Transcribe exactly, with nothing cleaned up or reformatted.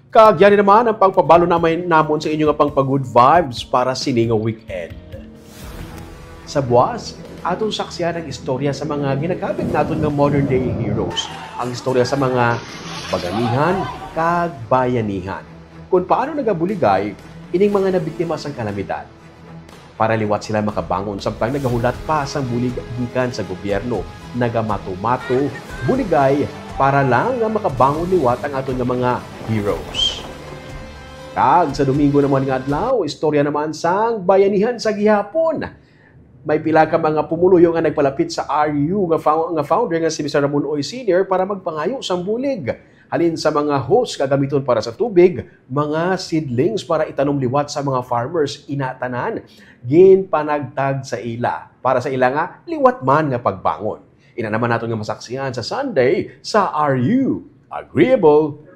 Kag yan naman ang pagpabalo naman namon sa inyo nga pang pa-good vibes para sini nga weekend. Sa buwas, aton saksihan ang istorya sa mga ginakabit naton nga modern day heroes, ang istorya sa mga baganihan kag bayanihan, kung paano nagabuligay ining mga nabiktima sang kalamidad. Para liwat sila makabangon samtang nagahulat pa sang bulig gikan sa gobyerno, nagamato-mato, buligay para lang nga makabangon liwat ang aton nga mga heroes. Kag sa Domingo naman nga adlaw, istorya naman sang bayanihan sa gihapon. May pila ka mga pumuluyo nga nagpalapit sa R U nga, fou- nga founder nga si Mister Ramon Uy Senior para magpangayo sang bulig halin sa mga hose nga gamiton para sa tubig, mga seedlings para itanom liwat sa mga farmers, ina tanan ginpanagtag sa ila para sa ila nga liwat man nga pagbangon. Ina naman naton nga masaksihan sa Sunday sa R U. Agreeable?